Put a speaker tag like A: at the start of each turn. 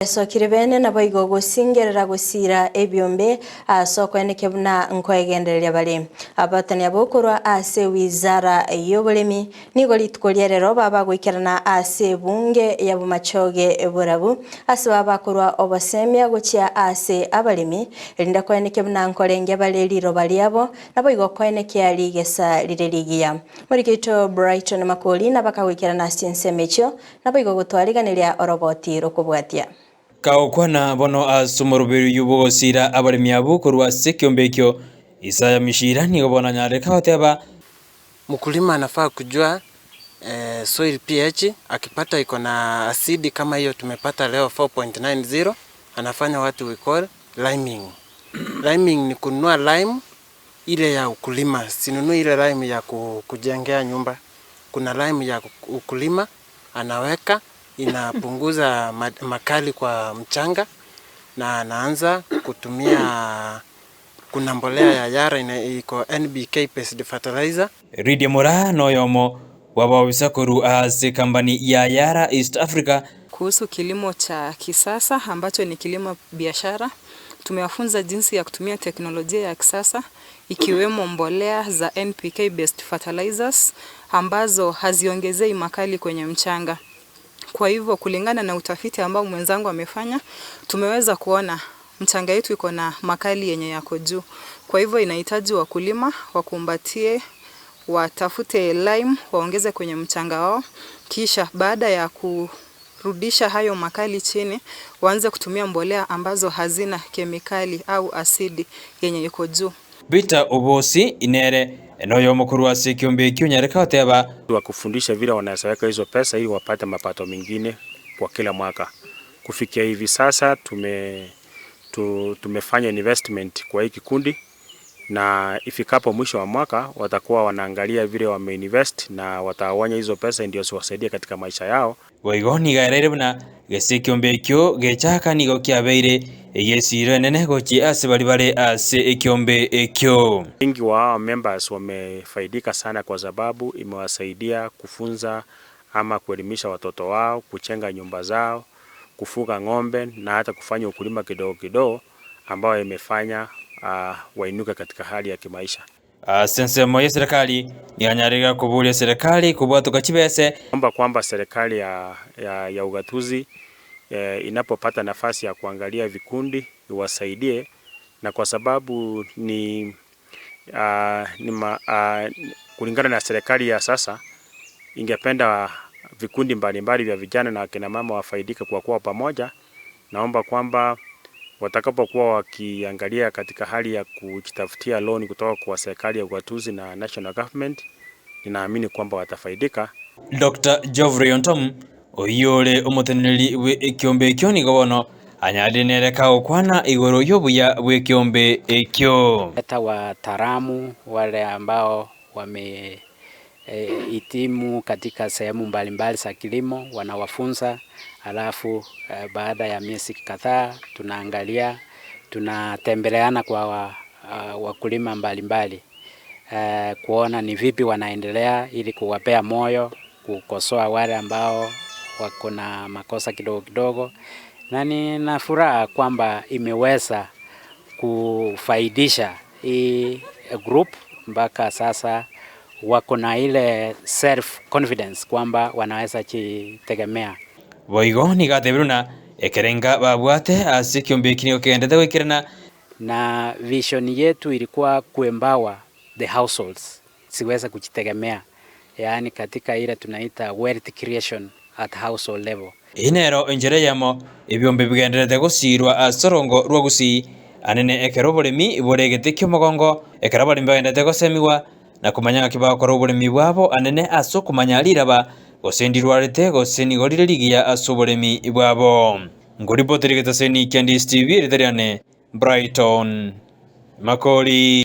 A: Esokire bene naboigo gosingerera gosira ebiombe ase okoenekia buna nkoegendereria bare. Abatani abo korwa ase wizara y'oboremi nigo rituko ria rero baba goikerana ase ebunge ya Bomachoge Borabu ase baba korwa obosemia gochia ase abaremi erinde koenekia buna nkorenge bare riroba riabo naboigo koenekia rigesa rire rigiya. Morikeito Brighton Makori nabakagoikerana ase chinsemo echio Naboigo gotwariganiria oroboti rokobwatia.
B: Kagokwana bono ase omoroberi oyio bw'ogosiira abaremi abwo korwa ase ekiombe ekio, Isaya Mishira nigo bono anyarete goteba.
C: Mkulima anafaa kujua soil pH, akipata iko na asidi kama hiyo tumepata leo 4.90, anafanya what we call liming. Liming ni kununua lime ile ya ukulima, sinunui ile lime ya kujengea nyumba. Kuna lime ya ukulima anaweka, inapunguza makali kwa mchanga na anaanza kutumia kuna mbolea ya Yara iko NBK based fertilizer.
B: Lydia Moraa noyomo bw'abaofisa korwa ase ekambani ya Yara East Africa.
D: Kuhusu kilimo cha kisasa ambacho ni kilimo biashara. Tumewafunza jinsi ya kutumia teknolojia ya kisasa ikiwemo mbolea za NPK based fertilizers ambazo haziongezei makali kwenye mchanga. Kwa hivyo kulingana na utafiti ambao mwenzangu amefanya, tumeweza kuona mchanga yetu iko na makali yenye yako juu. Kwa hivyo inahitaji wakulima wakumbatie, watafute lime waongeze kwenye mchanga wao, kisha baada ya kurudisha hayo makali chini, waanze kutumia mbolea ambazo hazina kemikali au asidi yenye iko juu.
B: Peter Obosi inere noyomo korwa ase ekiombe ekio onyareka goteba.
E: Wa kufundisha vile wanaweza weka hizo pesa ili wapate mapato mengine kwa kila mwaka. Kufikia hivi sasa tumefanya investment kwa hii kikundi na ifikapo mwisho wa mwaka watakuwa wanaangalia vile wameinvest na watawanya hizo pesa ndio ziwasaidie katika maisha yao.
B: Boigo nigo aereire buna gese ekiombe ekio gechaka nigo kiabeire egesiro enene gochia ase baria bare ase ekiombe ekio.
E: Wengi wa hawa members wamefaidika sana kwa sababu imewasaidia kufunza ama kuelimisha watoto wao, kujenga nyumba zao, kufuga ng'ombe na hata kufanya ukulima kidogo kidogo ambayo imefanya wainuke katika hali ya kimaisha.
B: Ase ensemo ye serikali nigo koboria serikali kobwatoka chibese.
E: Omba kwamba serikali ya ugatuzi inapopata nafasi ya kuangalia vikundi iwasaidie, na kwa sababu ni kulingana na serikali ya sasa ingependa vikundi mbalimbali vya vijana na akina mama wafaidike kwa kuwa pamoja. Naomba kwamba watakapokuwa wakiangalia katika hali ya kujitafutia loan kutoka kwa serikali ya ugatuzi na national government, ninaamini kwamba watafaidika.
B: Dr. Geoffrey Ontom oyio ore omoteneneri bwe ekiombe ekio nigo bono anyarire nereka gokwana igoro y'obuya bw'ekiombe ekio.
F: Hata wataalamu wale ambao wame hitimu katika sehemu mbalimbali za kilimo wanawafunza, alafu baada ya miezi kadhaa tunaangalia, tunatembeleana kwa wakulima mbalimbali kuona ni vipi wanaendelea ili kuwapea moyo, kukosoa wale ambao wako na makosa kidogo kidogo, na nina furaha kwamba imeweza kufaidisha hii group mpaka sasa wako na ile self confidence kwamba wanaweza jitegemea.
B: Boigo nigo atebire buna ekerenga babwate ase ekiombe eki nigo kegendete goikerana.
F: Na vision yetu ilikuwa kuempower the households ziweze kujitegemea, yaani katika ile tunaita wealth creation at household level.
B: Eye nero enchera eyemo ebiombe bigenderete gosirwa ase orongo rwa gusii anene ekero oboremi boregete kiomogongo ekero abaremi bagendete gosemiwa na komanya ng'aki bagokora oboremi bwabo anene ase okomanya riraba gose ndirwarete gose nigo rire rigiya ase oboremi bwabo. Ngoripoteri getaseni kia Ndisi TV, eritariane Brighton Makori.